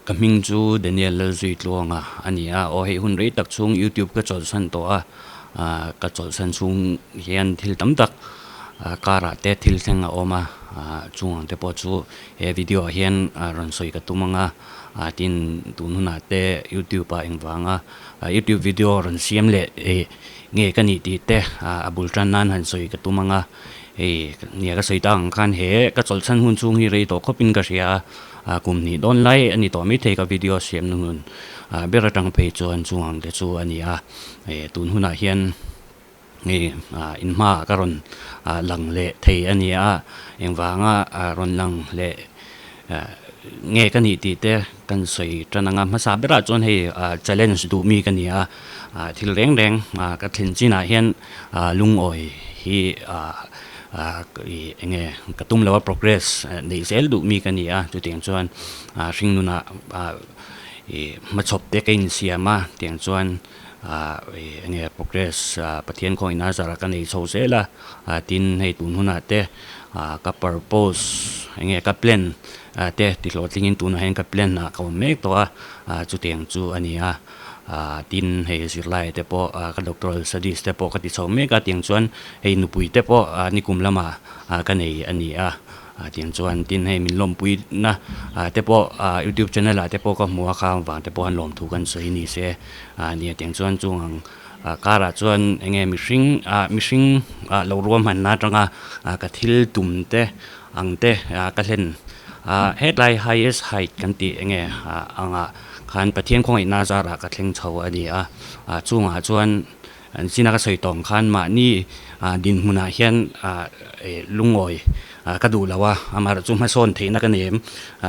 Ka hming chu Daniel Lalzuitluanga a ni a, aw hei hun rei tak chhung YouTube ka chawlhsan tawh a, ka chawlhsan chhung hian thil tam tak karah te thil thleng a awm a, chung ang te pawh chu he video ah hian rawn sawi ka tum ang a, tin tun hunah te YouTube ah engvanga YouTube video rawn siam leh nge ka nih tih te a bul tan nan han sawi ka tum ang a, hei nia ka sawi tak ang khan he ka chawlhsan hun chhung hi rei tawh khawpin ka hria a. A kum hnih dawn lai a ni tawh maithei ka video siam na hun ber atang phei chuan chung ang te chu a ni a, tun hunah hian hei in hmaah ka rawn lang leh thei a ni a, engvanga rawn lang leh nge ka nih tih te kan sawi tan ang a, hmasa berah chuan hei challenge duh mi ka ni a, thil reng reng ka thlen chinah hian lungawi hi Ih eng nge ka tum lo a progress neih zel duh mi ka ni a chutiang chuan hringnunah ih hmachhawp te ka insiam a tiang chuan ih eng nge progress Pathian khaw ina zarah ka nei chho zel a tin hei tun hunah te ka purpose eng nge ka plan te ti hlawhtlingin tunah hian ka plan ah ka awm mek tawh a chutiang chu a ni a. Tin, hei zirlai te pawh ka doctoral studies te pawh ka ti chho mek a, tiang chuan hei nupui te pawh nikum lamah ka nei a ni a, tiang chuan tin hei min lawmpui na te pawh youtube channel ah te pawh ka hmu a, khang vang te pawh an lawmthu kan sawi ni se nia, tiang chuan chung ang karah chuan eng nge mihring mihring lo ruahmanna atanga ka thil tum te ang te ka hlen hetlai highest height kan tih eng nge angah. Khan Pathian khawngaihna zarah ka thleng chho a ni a, chungah chuan an china ka sawi tawng khan mahni dinhmunah hian lungawi ka duh lo a, amaherawhchu chu hmasawn theihna ka nei em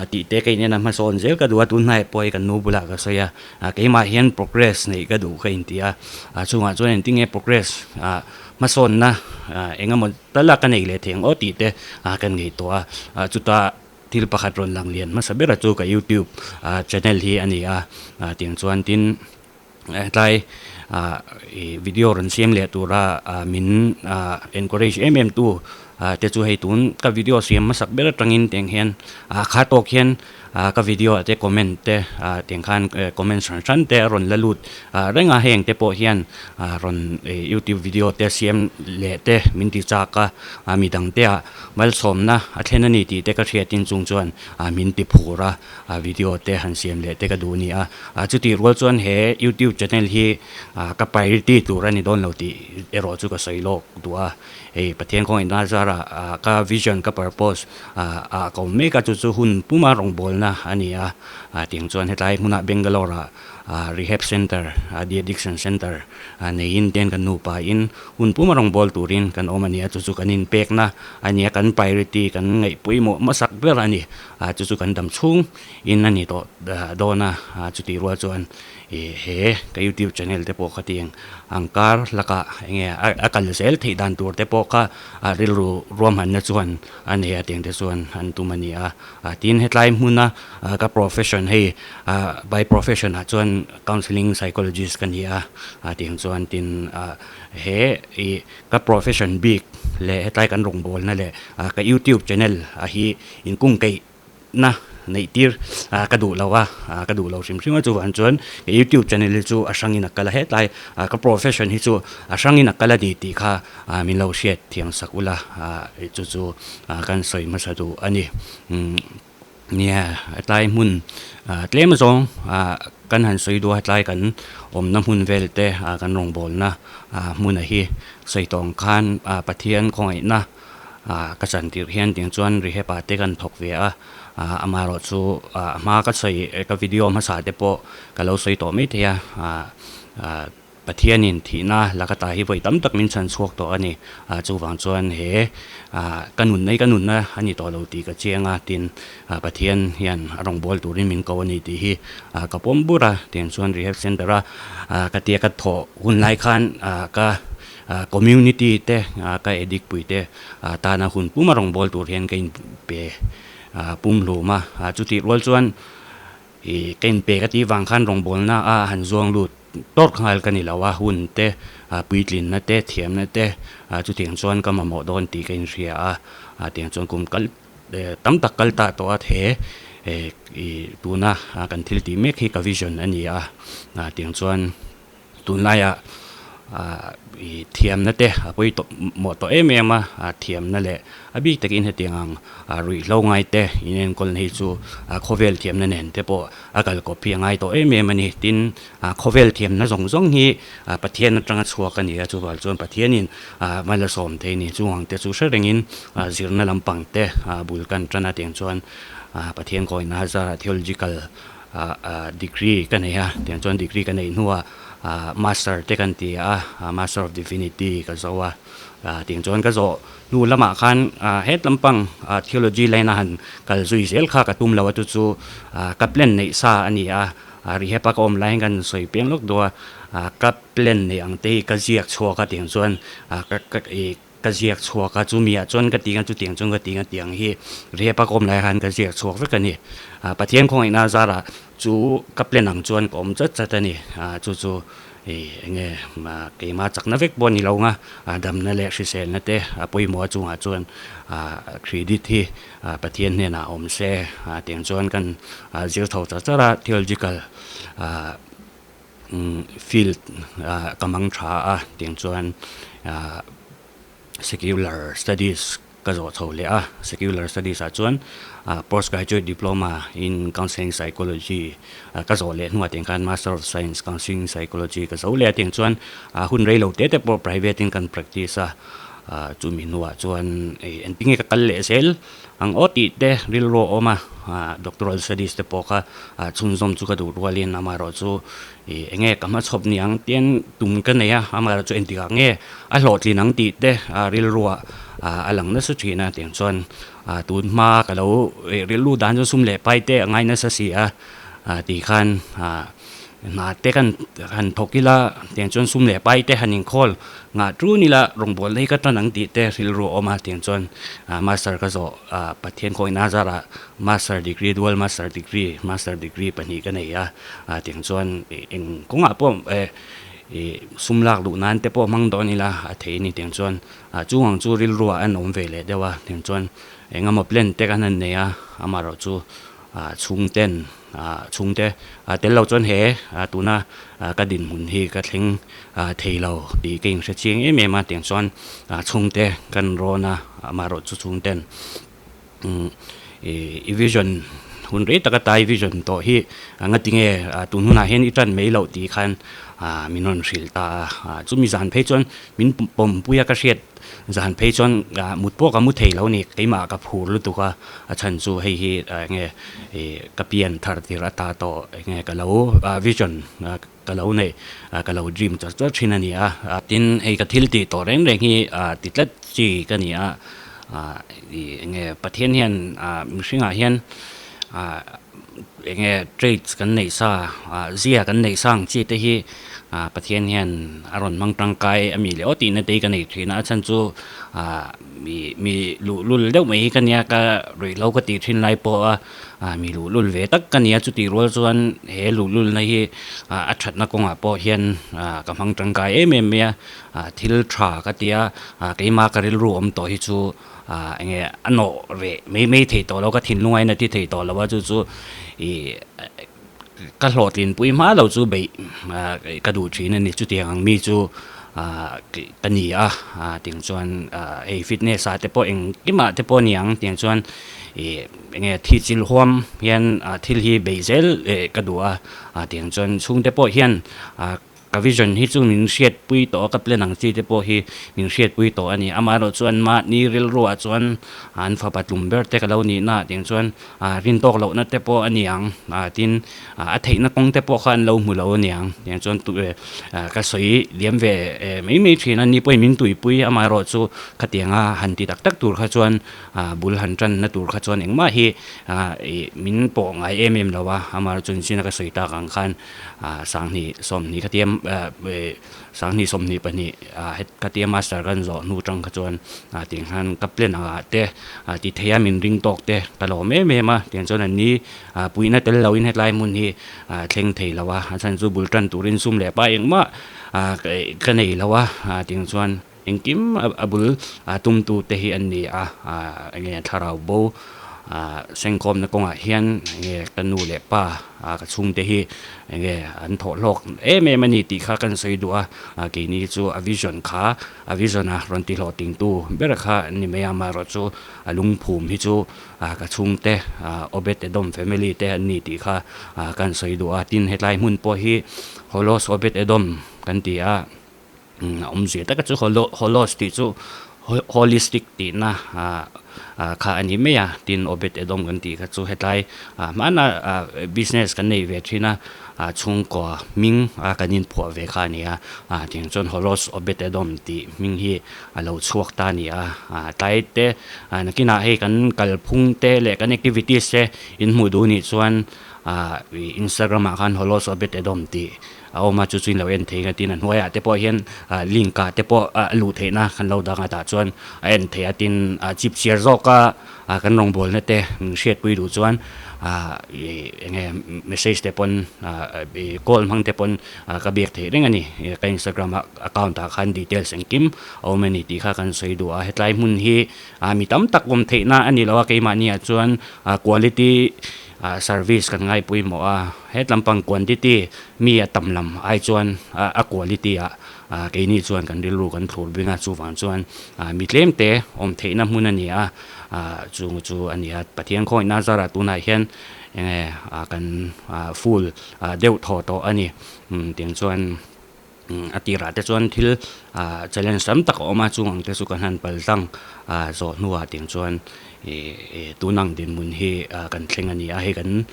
tih te ka inena hmasawn zel ka duh a, tun hnaiah pawh hei kan nu bulah ka sawi a, keimah hian progress neih ka duh ka inti a, chungah chuan engtinge progress hmasawnna eng emaw tala ka nei leh thei ang aw tih te kan ngaihtuah a, chutah. Thil pakhat rawn lang lian hmasa bera chu ka youtube channel hi a ni a, tiang chuan tin hetlai ih video rawn siam leh tura min encourage em em tu te chu hei tun ka video siam hmasak ber atangin tiang hian kha tawk hian ka video ah te comment te tiang khan comment hran hran te a rawn la lut reng a, heng te pawh hian rawn youtube video te siam leh te min ti chak a, midang te ah Malsawmna a thlen a ni tih te ka hriatin chung chuan min ti phur a, video te han siam leh te ka duh a ni a. Chutih rual chuan he YouTube channel hi ka priority tur a ni dawn lo tih erawh chu ka sawi lawk duh a. Hei Pathian khawngaihna zarah ka vision, ka purpose ah ka awm mek a, chu chu hun puma rawngbawlna a ni a. Tiang chuan hetlai hmunah Bangalore ah Rehab Centre, De Addiction Centre neiin ten kan nupa in hun puma rawngbâwl turin kan awm a ni a, chu chu kan inpekna a ni a, kan priority kan ngaih pawimawh hmasak ber a ni, chu chu kan dam chhung in a ni tawh dawn a, chutih rual chuan ih he ka youtube channel te pawh khatiang ang kar lakah eng nge a kal zel theih dan tur te pawh kha rilru ruahmanna chuan a nei a tiang te chuan an tum a ni a. Tin hetlai hmuna ka profession hei by profession ah chuan counselling psychologist ka ni a, tiang chuan tin he ih ka profession bik leh hetlai kan rawngbawlna leh ka youtube channel ah hi inkungkeih na neih tir ka duh lo a, ka duh lo hrim hrim a chuvang chuan ka youtube channel hi chu a hrangin a kal a, hetlai ka profession hi chu a hrangin a kal a ni tih kha min lo hriat thiam sak ula chu chu kan sawi hmasa duh a ni. Nia hetlai hmun tlem zawng kan han sawi duh a hetlai kan awmna hmun vel te kan rawngbawlna hmuna hi sawi tawng khan Pathian khawngaihna ka chan tirh hian tiang chuan rehab ah te kan thawk ve a amaherawh chu a hma ka sawi ka video hmasa te pawh ka lo sawi tawh maithei a. Pathianin thihna laka ta hi vawi tam tak min chhan chhuak tawh a ni. Chuvang chuan he ka nunna hi ka nunna a ni tawh lo tih ka chiang a, tin Pathian hian a rawngbâwl turin min ko a ni tih hi ka pawm bur a. Tiang chuan Rehab Centre a ka tia ka thawh hun lai khan ka community te ka addict pui te tana hun puma rawngbâwl tur hian ka inpe pumhlum a. Chutih rual chuan ka inpe ka tih vang khan rawngbâwlna a han zuang lut. Tawrh nghal ka ni lo a, hun te, puitlinna te, thiamna te chutiang chuan ka mamawh dawn tih ka inhria a, tiang chuan kum kal tam tak kal ta tawh a, he Ih tuna kan thil tih mek hi ka vision a ni a, tiang chuan tunlaiah ih thiamna te a pawi tawh mawh tawh em em a, thiamna leh a bik takin hetiang ang ruihhlo ngai te inenkawlna hi chu khawvel thiamna nen te pawh a kalkawp hi a ngai tawh em em a ni. Tin, khawvel thiamna zawng zawng hi Pathian atanga chhuak a ni a, chuvang chuan Pathianin mal a sawm thei a ni. Chung ang te chu hre rengin zirna lampang te bul kan tan a, tiang chuan Pathian kawina zara theological degree ka nei a, tiang chuan degree ka neih hnuah master te kan ti a, master of divinity ka zo a, tiang chuan ka zawh hnu lamah khan het lampang theology line a han kal zui zel kha ka tum lo a, chu chu ka plan neih sa a ni a, rehab a ka awm laiin kan sawi piang lawk duh a, ka plan neih ang te hi ka ziak chhuak a tiang chuan ka ih. Ka ziak chhuak a, chumi ah chuan ka ti ang chutiang chuan ka ti ang tiang hi rep a ka awm lai khan ka ziak chhuak vek a ni. Pathian khawngaihna zarah chu ka plan ang chuan ka awm chat chat a ni. Chu chu ih eng nge keimah chakna vek pawh a ni lo ang a, damna leh hriselna te a pawimawh a chungah chuan credit hi Pathian hnenah awm se tiang chuan kan zir tho char char a, theological field ka mang tha a tiang chuan secular studies ka zawh chho leh a secular studies ah chuan post graduate diploma in counselling psychology ka zawh leh hnuah tiang khan master of science counselling psychology ka zo leh a tiang chuan hun rei lo te te pawh private in kan practice a chumi hnuah chuan engtin nge ka kal leh zel. Ang aw tih te rilru a awm a, doctoral studies te pawh kha chhunzawm chu ka duh rualin amaherawh chu ih eng nge ka hmachhawp ni ang tian tum ka nei a, amaherawh chu engtikah nge a hlawhtlin ang tih te rilruah a lang nasa thin a, tiang chuan tun hma ka lo rilru dan chu sum leh pai te a ngai nasa si a tih khan. Hna te kan han thawk ila tiang chuan sum leh pai te han inkhawl nghah tun ila rawngbawlna hi ka tan ang tih te rilru a awm a tiang chuan master ka zawh Pathian khawihna zarah master degree dual master degree master degree pahnih ka nei a tiang chuan eng kawngah pawh ih sum lak duh nan te pawh hmang dawn ila a thei a ni tiang chuan chung ang chu rilru ah an awm ve leh deuh a tiang chuan eng emaw plan te kan han nei a amaherawhchu chhungten Chhungte tel lo chuan he tuna ka dinhmun hi ka thleng thei lo tih ka inhre chiang em em a, tiang chuan chhungte kan rawn a, amaherawhchu chhungten i vision hun rei taka tai vision tawh hi ngatinge tun hunah hian i tan mai loh tih khan min rawn hrilh ta a, chumi zan phei chuan min pawmpui a ka hriat. Zan phei chuan mut pawh ka mu thei lo ni, keimah ka phur lutuk a, a chhan chu hei hi enge ih ka pian thar tir ata tawh enge ka lo vision ka lo neih ka lo dream char char thin a ni a. Tin hei ka thil tih tawh reng reng hi ti tlat chi ka ni a, ih enge Pathian hian mihringah hian enge traits kan neih sa zia kan neih sa ang chi te hi Pathian hian a rawn hmang tangkai a mi leh aw tihna te hi ka nei thin a, a chhan chu mi mi luhlul deuh mai hi ka nia ka ruihhlo ka tih thin lai pawh a mi luhlul ve tak ka nia chutih rual chuan he luhlulna hi a thatna kawngah pawh hian ka hmang tangkai em em mai a, thil tha ka ti a, keimah ka rilru awm tawh hi chu eng nge a nawh reh mai mai thei tawh lo ka thinlung ain a ti thei tawh lo a chu chu ih ka hlawhtlinpui hma lo chu beih ka duh thin a ni chutiang ang mi chu ka ni a tiang chuan hei fitness ah te pawh engkimah te pawh a ni ang tiang chuan ih eng nge thi chil huam hian thil hi beih zel ka duh a tiang chuan chhungte pawh hian. Ka vision hi chu min hriatpui tawh a, ka plan ang chi te pawh hi min hriatpui tawh a ni. Amaherawh chuan mahni rilruah chuan an fapa tlum ber te ka lo nihna ah tiang chuan rin tawk lohna te pawh a ni ang. Tin, a theihna kawng te pawh kha an lo hmu lo a ni ang. Tiang chuan ka sawi liam ve mai mai thin a, ni pawhin min tuipui. Amaherawh chu khatianga han ti tak tak tur kha chuan bul han tanna tur kha chuan engmah hi min pawh ngai em em lo a. Amaherawh chu inchhina ka sawi tak ang khan Sanghnih sawmhnih khatia sanghnih sawmhnih pahnih het khatia master kan zawh hnu tang kha chuan tiang khan ka plan angah te ti thei a min ring tawk te ka lawm em em a tiang chuan an ni puihna tel lo in hetlai hmun hi thleng thei lo a a chhan chu bul tan turin sum leh pa engmah ka nei lo a tiang chuan engkim a bul tum tu te hi an ni a enge thlarau bo. Sengkhawmna kawngah hian enge ka nu leh pa ka chhungte hi enge an thawh hlawk em em a ni tih kha kan sawi duh a, keini chu a vision kha a vision a rawn ti hlawhtingtu ber kha an ni mai a, amaherawhchu a lungphum hi chu ka chhungte Obed Edom family te an ni tih kha kan sawi duh a, tin hetlai hmun pawh hi Holos Obed Edom kan ti a. A awmzia taka chu holos tih chu holistic tihna kha a ni mai a, tin Obed Edom kan tih kha chu hetlai hmana business kan nei ve thin a, chhungkaw hming a kan inphuah ve kha a ni a, tiang chuan holos Obed Edom tih hming hi a lo chhuak ta a ni a, tlai te nakinah hei kan kalphung te leh kan activities te inhmuh duh nih chuan Instagram ah khan holos Obed Edom tih A awm a, chu chu in lo en thei nga tin a hnuaiah te pawh hian ah link ah te pawh a luh theihna kan lo dang a tah chuan a en theih a tin ah chip chhiar zawk a ah kan rawngbawlna te min hriatpui duh chuan ah ih eng nge message te pawn ah ih call hmang te pawn ah ka biak theih reng a ni ka instagram ah account ah khan details engkim a awm a ni tih kha kan sawi duh a hetlai hmun hi ah mi tam tak awm theihna a ni lo a keimahni ah chuan ah quality ah service kan ngaipawimawh a hetlam pang quantity mi a tam lam ai chuan a quality ah keini chuan kan rilru kan thlur bing a chuvang chuan mi tlem te awm theihna hmun a ni a chung chu a ni a Pathian khawngihna zarah tunah hian eng nge kan full deuh thaw tawh a ni tiang chuan a tirah te chuan thil challenge tam tak a awm a chung ang te chu kan han pal tlang zawh hnuah tiang chuan ih tun ang dinhmun hi kan thleng a ni a hei kan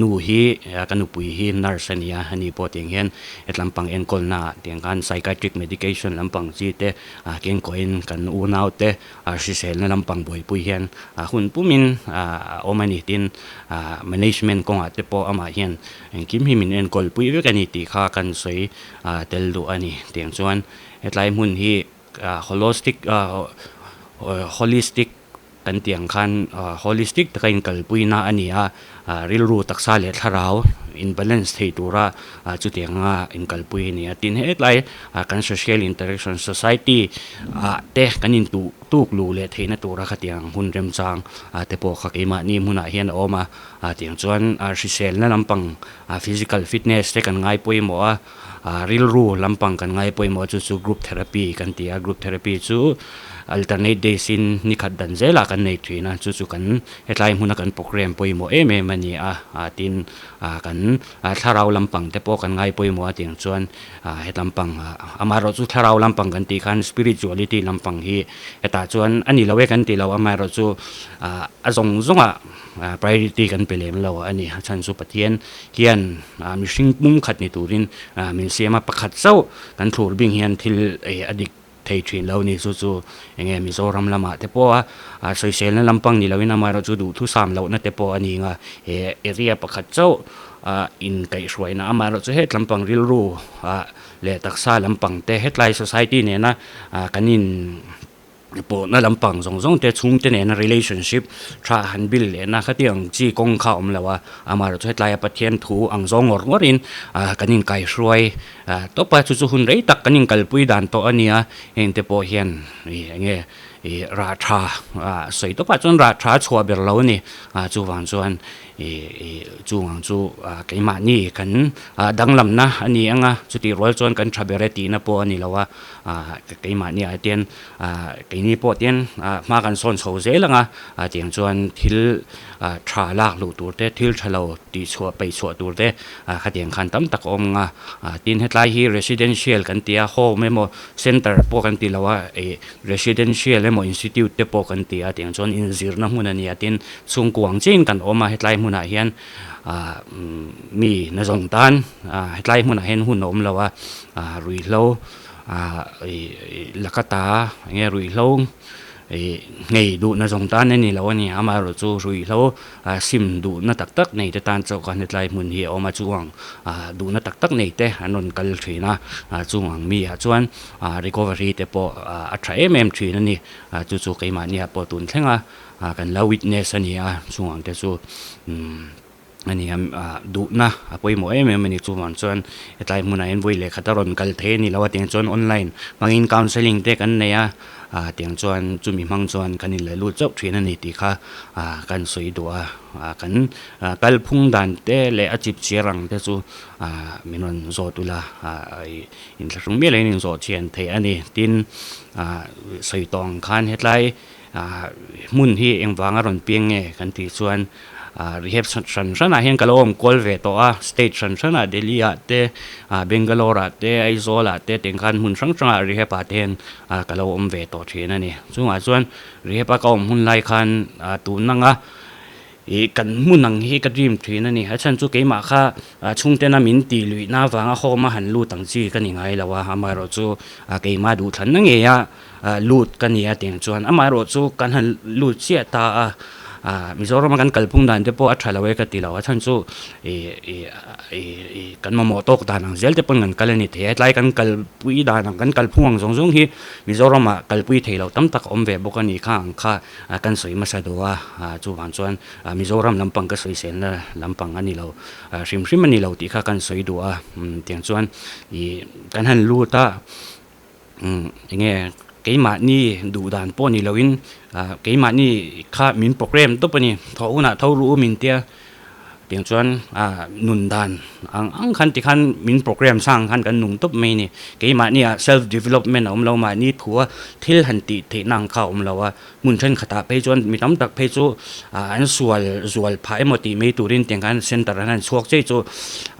nu hi ka nupui hi nurse a ni a ani pawh tiang hian hetlam pang enkawlna ah tiang khan psychiatric medication lampang chi te kengkawhin kan unau te hriselna lampang buaipui hian hun pumin a awm a ni tin management kawngah te pawh amah hian Engkim hi min enkawl pui vek a ni tih kha kan sawi tel duh a ni. Tiang chuan hetlai hmun hi holistic holistic kan tih ang khan holistic taka inkalpuina a ni a, rilru taksa leh thlarau in balance thei tura chutianga inkalpui a ni a. Tin hetlai kan social interaction society ah te kan intuh tuk luh leh theihna tura khatiang hun remchang te pawh kha keimahni hmunah hian a awm a. Ah tiang chuan ah hriselna lampang ah physical fitness te kan ngai pawimawh a, ah rilru lampang kan ngai pawimawh a chu chu group therapy kan ti a, group therapy chu alternate days in ni khat dan zelah kan nei thin a, chu chu kan hetlai hmuna kan program pawimawh em em a ni a, ah tin ah kan ah thlarau lampang te pawh kan ngai pawimawh a tiang chuan ah hetlampang ah amaherawhchu thlarau lampang kan tih khan spirituality lampang hi hetah chuan a ni lo e kan ti lo amaherawhchu ah a zawng zawngah. Priority kan pe lem lo a ni. A chhan chu Pathian hian mihring pum khat ni turin min siam a, pakhat chauh kan thlur bing hian thil a dik thei thin lo a ni. Chu chu eng nge Mizoram lamah te pawh a sawiselna lampang ni loin amaherawhchu duhthusam lohna te pawh a ni ang a, he area pakhat chauh inkaihhruaina amaherawhchu het lampang rilru leh taksa lampang te hetlai society nena kan in Pawhna lampang zawng zawng te chhungte nena relationship tha han build lehna khatiang chi kawng kha a awm lo a, amaherawhchu hetlaia Pathian thu ang zawng ngawr ngawrin kan inkaihruai tawp a, chu chu hun rei tak kan inkalpui dan tawh a nia, hengte pawh hian ih eng nge ih rah tha sawi tawpah chuan rah tha a chhuah ber lo a ni, chuvang chuan ih ih chung ang chu keimahni kan danglamna a ni ang a, chutih rual chuan kan tha ber e tihna pawh a ni lo a. Ah keimahni ah hian ah keini pawh tian ah hma kan sawn chho zel ang a, ah tiang chuan thil ah tha lak luh tur te thil tha lo tih chhuah peih chhuah tur te ah khatiang khan tam tak a awm ang a, ah tin hetlai hi residential kan ti a home emaw center pawh kan ti lo a ih residential emaw institute te pawh kan ti a tiang chuan inzirna hmun a ni a tin chhungkua ang chiahin kan awm a hetlai hmunah hian ah mi nazawng tan ah hetlai hmunah hian hun a awm lo a. Ah ruihhlo ah ih lakata eng nge ruihhlo ih nghei duhna zawng tan a ni lo a ni amaherawhchu ruihhlo ah sim duhna tak tak nei te tan chauh khan hetlai hmun hi a awm a chuang ah duhna tak tak nei te an rawn kal thin a ah chung ang mi ah chuan ah recovery te pawh ah a tha em em thin a ni ah chu chu keimahni ah pawh tun thleng a ah kan lo witness a ni a chung ang te chu umm. A ni a, duhna a pawimawh em em a ni. Chuvang chuan hetlai hmunah hian vawi leh khat a rawn kal thei a ni lo a, tiang chuan online hmangin counselling te kan nei a, tiang chuan chumi hmang chuan kan inleh lut chauh thin a ni tih kha kan sawi duh a. Kan kalphung dan te leh a chip chiar ang te chu min rawn zawt ula, inthlahrung miah loin inzawh thian theih a ni. Tin, sawi tawh ang khan hetlai Hmun hi engvanga rawn piang nge kan tih chuan rehab hran hranah hian ka lo awm kual ve tawh a, state hran hranah Delhi ah te, Bangalore ah te, Aizawl ah te tiang khan hmun hrang hrangah rehab ah te hian ka lo awm ve tawh thin a ni. Chungah chuan rehab a ka awm hun lai khan tun anga ih kan hmun ang hi ka dream thin a ni. A chhan chu keimah kha chhungtena min tih luihna avanga home a han lut ang chi ka ni ngai lo a, amaherawhchu keimah duhthlanna ngei a. Lut ka ni a tiang chuan amaherawhchu kan han lut chiah ta a, Mizorama kan kalphung dan te pawh a tha lo e ka ti lo a chhan chu ih ih ih kan mamawh tawk dan ang zel te pawn kan kal a ni thei a, tlai kan kalpui dan ang kan kalphung ang zawng zawng hi Mizoramah kalpui thei loh tam tak a awm ve bawk a ni kha ang kha kan sawi hmasa duh a, chuvang chuan Mizoram lampang ka sawiselna lampang a ni lo hrim hrim a ni lo tih kha kan sawi duh a, tiang chuan ih kan han lut a. Umm enge keimahni duh dan pawh ni loin ah keimahni kha min program tawp a ni thawh hunah tho ruh u min tia tiang chuan ah nun dan ang ang khan tikhan min program sang khan kan nung tawp mai a ni keimahni ah self development a awm lo mahni thua thil han tih theihna ang kha a awm lo a hmun thenkhatah phei chuan mi tam tak phei chu ah an sual zual phah emaw tih mai turin tiang khan center an han chhuak chiai chu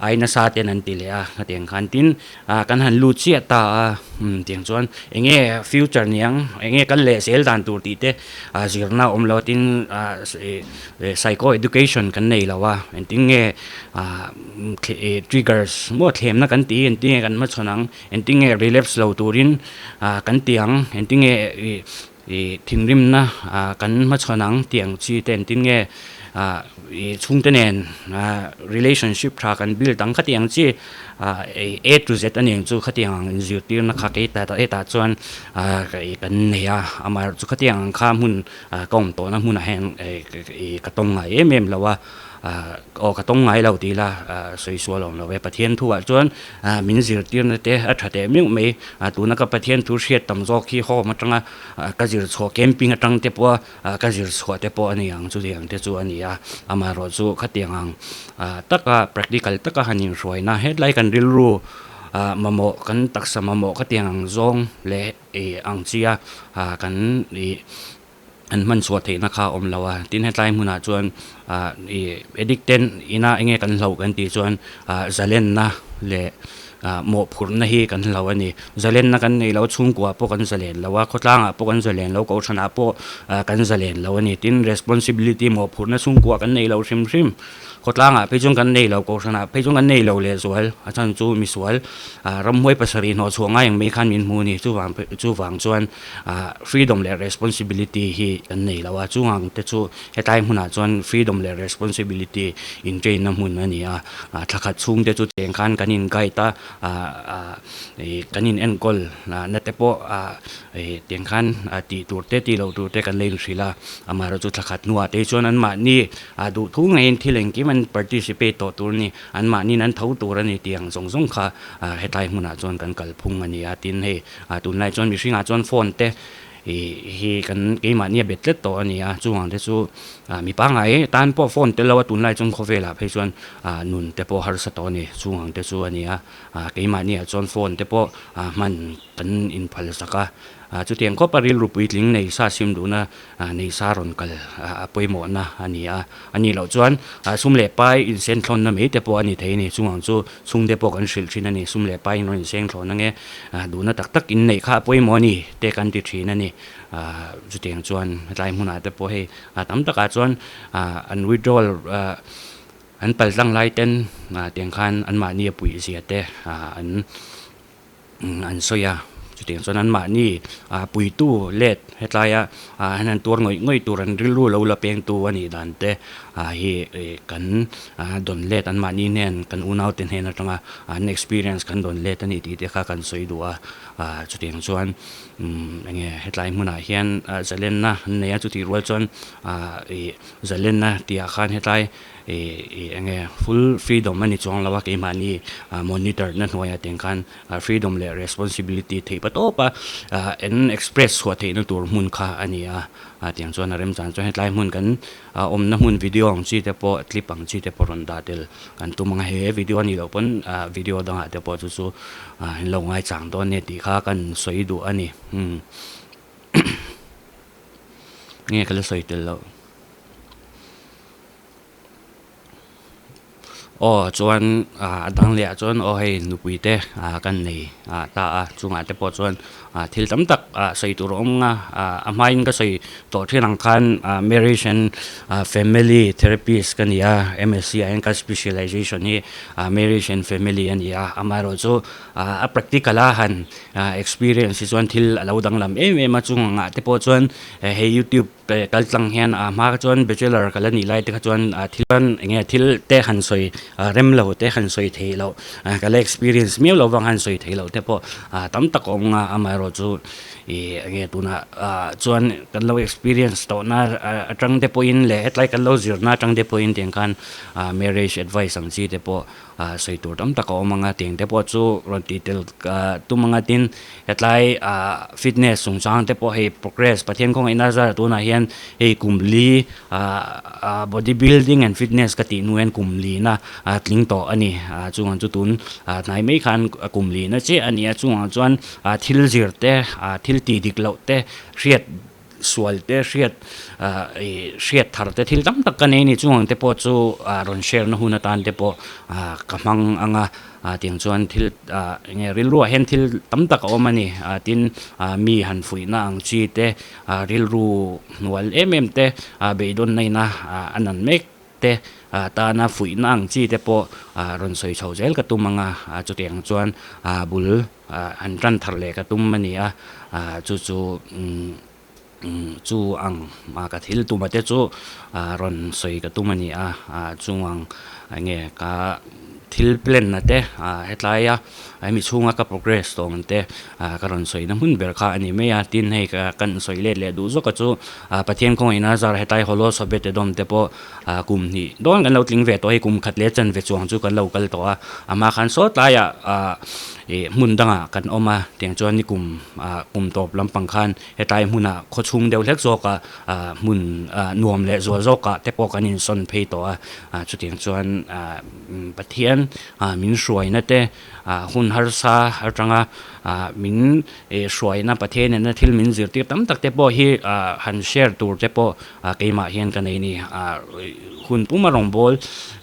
ai nasa ten an ti leh a hetiang khan tin Ah kan han lut chiah ta a, umm tiang chuan eng nge future niang, eng nge kan leh zel dan tur tih te ah zirna a awm lo a tin ah ih psycho education kan nei lo a, engtin nge ah ih triggers maw thlemna kan tih hi engtin nge kan hmachhawn ang, engtin nge relapse lo turin ah kan ti ang, engtin nge ih ih thinrimna ah kan hmachhawn ang tih ang chi te engtin nge ah ih chhungte nen ah relationship tha kan build ang khatiang ang chi ah A to Z a nih ang chu khatiang ang inzirtirna kha kei ta hetah chuan ah kan nei a amaherawhchu chu khatiang ang kha hmun ah ka awm tawhna hmunah hian ih ka tawng ngai em em lo a. Aw ka tawng ngai lo tih ila sawi sual awm lo e. Pathian thuah chuan min zirtirna te a tha teh meuh mai. Tuna ka Pathian thu hriat tam zawk hi home atanga ka zir chhuah camping atang te pawha ka zir chhuah te pawh a ni ang chutiang te chu a ni a. Amaherawhchu khatiang ang taka practical taka han inhruaina hetlai kan rilru mamawh kan taksa mamawh khatiang ang zawng leh ang chia kan ih an hman chhuah theihna kha a awm lo a, tin hetlai hmunah chuan ah ih addict ten ina enge kan hloh kan tih chuan ah zalenna leh ah mawhphurhna hi kan hloh a ni. Zalenna kan nei lo a, chhungkua pawh kan zalen lo a, khawtlangah pawh kan zalen lo, kohhranah pawh ah kan zalen lo a ni. Tin responsibility mawhphurhna chhungkua kan nei lo hrim hrim. Khawtlangah phei chuan kan nei lo, kohhranah phei chuan kan nei lo lehzual, a chhan chu misual ah ramhuai pasarih hnawh chhuah ngai ang mai khan min hmu a ni. Chuvang chuvang chuan ah freedom leh responsibility hi kan nei lo a, chung ang te chu hetlai hmunah chuan freedom leh responsibility in train na hmun a ni a, ah thla khat chhung te chu cheng khan kan in guide a, ah ah ih kan in enkawl na te pawh ah ih tiang khan tih tur te tih loh tur te kan la inhrilh a, amaherawhchu thla khat hnuah te hi chuan anmahni ah duh thu ngeiin thil engkim an participate tawh tur a ni, anmahniin an tho tur a ni tih ang zawng zawng kha ah hetlai hmunah chuan kan kalphung a ni a, tin hei Ah tunlai chuan mihringah chuan phone te ih hi kan keimahni a bet tlat tawh a ni a, chungah te chu ah mi pangngai tan pawh phone tel lo a tunlai chuan khawvelah phei chuan ah nun te pawh harsa tawh a ni, chungah te chu a ni a, ah keimahni ah chuan phone te pawh ah hman kan inphal sak a, ah chutiang khawp a rilru puitling nei sa sim duhna Nei sa rawn kal a pawimawhna a ni a, a nih loh chuan sum leh pai insenthlawnna mai te pawh a ni thei a ni. Chung ang chu chhungte pawh kan hrilh thin a ni, sum leh pai in rawn insengthlawn ange, duhna tak tak in neih kha a pawimawh a ni te kan ti thin a ni. Chutiang chuan hetlai hmunah te pawh hei tam takah chuan an withdrawal an paltlang lai ten tiang khan anmahni a puih zia te an An sawi a, chutiang chuan anmahni puitu let hetlaia an han tuar ngawih ngawih tur an rilru lo la pengtu a nih dan te hi kan dawn let anmahni hnen kan unaute hnen atanga an experience kan dawn let a ni tih te kha kan sawi duh a, chutiang chuan enge hetlai hmunah hian zalenna an nei a chutih rual chuan ih zalenna tih ah khan hetlai ih enge full freedom a ni chuang lo a keimahni monitor na hnuaiah te khan freedom leh responsibility theih pa tawp a an express chhuah theihna tur hmun kha a ni a tiang chuan a remchang chuan hetlai hmun kan awmna hmun video ang chi te pawh clip ang chi te pawh rawn dah tel kan tum ang a he video a nih loh pawn video dangah te pawh chu chu an lo ngaichang dawn nia tih kha kan sawi duh a ni umm nge ka la sawi tel loh. Aw chuan a dang leh ah chuan aw hei nupui te kan nei ta a chungah te pawh chuan thil tam tak sawi tur a awm a a hmain ka sawi tawh thin ang khan marriage and family therapist ka ni a MSc ah hian ka specialization hi marriage and family a ni a amaherawhchu a practical a han experience hi chuan thil a lo danglam em em a chung angah te pawh chuan hei youtube Kal tlang hian a hma kha chuan bachelor ka la nih lai te kha chuan thil eng nge thil te han sawi rem lo te han sawi theih loh ka la experience miau lo vang han sawi theih loh te pawh tam tak a awm a amaherawh chu ih eng nge tunah chuan kan lo experience tawh na atang te pawhin leh hetlai kan lo zir na atang te pawhin tiang khan marriage advice ang chi te pawh sawi tur tam tak a awm ang a tiang te pawh chu rawn tih tel tum ang a tin hetlai ah fitness chungchang te pawh hei progress Pathian khawngaihna zar tunah hian hei kum li ah body building and fitness ka tih hnu hian kum lina a tling tawh a ni ah chungah chu tun ah hnai mai khan kum lina chiah a ni a chungah chuan ah thil zir te ah thil tih dik loh te hriat sual te hriat ah ih hriat thar te thil tam tak ka nei a ni chung ang te pawh chu ah rawn share na hun atan te pawh ah ka hmang ang a ah tiang chuan thil ah eng nge rilruah hian thil tam tak a awm a ni ah tin ah mi han fuihna ang chi te ah rilru hnual em em te ah beidawn na ina ah a nan mek te ah tana fuihna ang chi te pawh ah rawn sawi chho zel ka tum ang a ah chutiang chuan ah bul ah an tan thar leh ka tum a ni a ah chu chu umm chu ang ah ka thil tuma te chu ah rawn sawi ka tum a ni a ah chung ang eng nge ka thil plan na te ah hetlai a hemi chhunga ka progress tawh ang te ah ka rawn sawi na hmun ber kha a ni mai a tin hei ka kan sawi let leh duh zawk a chu ah Pathian kawngin a zar hetlai Holo Sobete dawm te pawh ah kum hnih dawn kan lo tling ve tawh hei kum khat leh chanve chuang chu kan lo kal tawh a a hma khan saw tlaiah ah ih hmun dangah kan awm a tiang chuan ni kum ah kum tawp lampang khan hetlai hmunah khaw chhung deuh hlek zawk a ah hmun ah nuam leh zual zawkah te pawh kan insawn phei tawh a ah chutiang chuan ah Pathian ah min hruaina te ah hun harsa atanga ah min ih hruaina Pathian nena thil min zirtir tam tak te pawh hi ah han share tur te pawh ah keimah hian ka nei a ni ah hun puma rawngbawl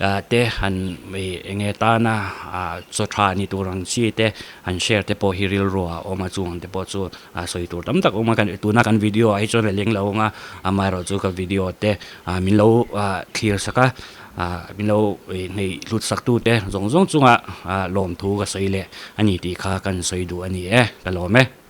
ah te han ih eng nge tana ah chaw tha ni tur ang chi te han share te pawh hi rilru ah a awm a chung ang te pawh chu ah sawi tur tam tak a awm a tuna kan video ah hi chuan a leng lo ang a amaherawhchu chu ka video te ah min lo ah thlir sak a ah min lo ih hneih hlut sak tu te zawng zawng chungah ah lawmthu ka sawi leh a ni tih kha kan sawi duh a ni e ka lawm e.